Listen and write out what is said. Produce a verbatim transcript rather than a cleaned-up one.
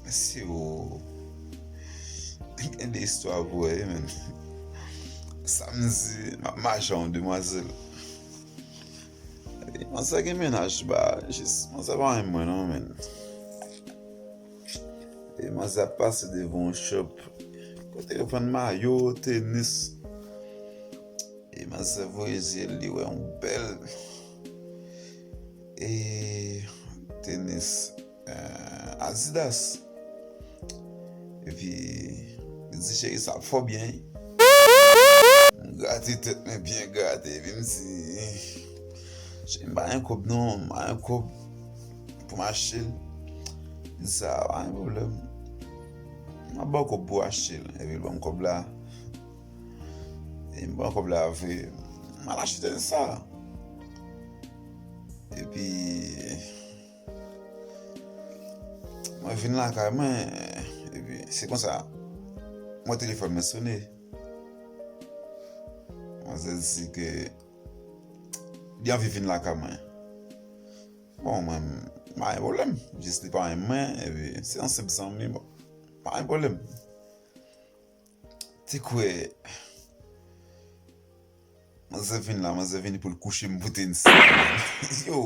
Mesye o, gen de istwa pou wè, men. Samdi, m ap mache yon demwazèl. Manzè gen mennaj ba, jis, manzè pa renmen mwen non, men. E manzè ap pase devan yon shop kote yo vann mayo, tenis. E manzè voye zye l, li wè yon bèl e tenis eh, Adidas. Epi, li di, cheri, sa ap fò byen. M grate tèt mwen byen grate. Epi m di, cheri, m pa gen kòb non, m pa gen kòb pou m achte l. Li di sa, pa gen pwoblèm. M ap ba w kòb pou w achte l. Epi l ban m kòb la. E m pran kòb la vre. M al achte sa. Epi, mwen vin lakay mwen. Epi, se konsa, mwen telefòn mwen sone. Manzè di ke li anvi vin lakay mwen. Bon, mwen, m pa gen pwoblèm. Jis li pa renmen mwen, epi se yon senp zanmi, bon, pa gen pwoblèm. Te kwè, manzè vin la, manzè vini pou l kouche m pou tenis la, man. Yo!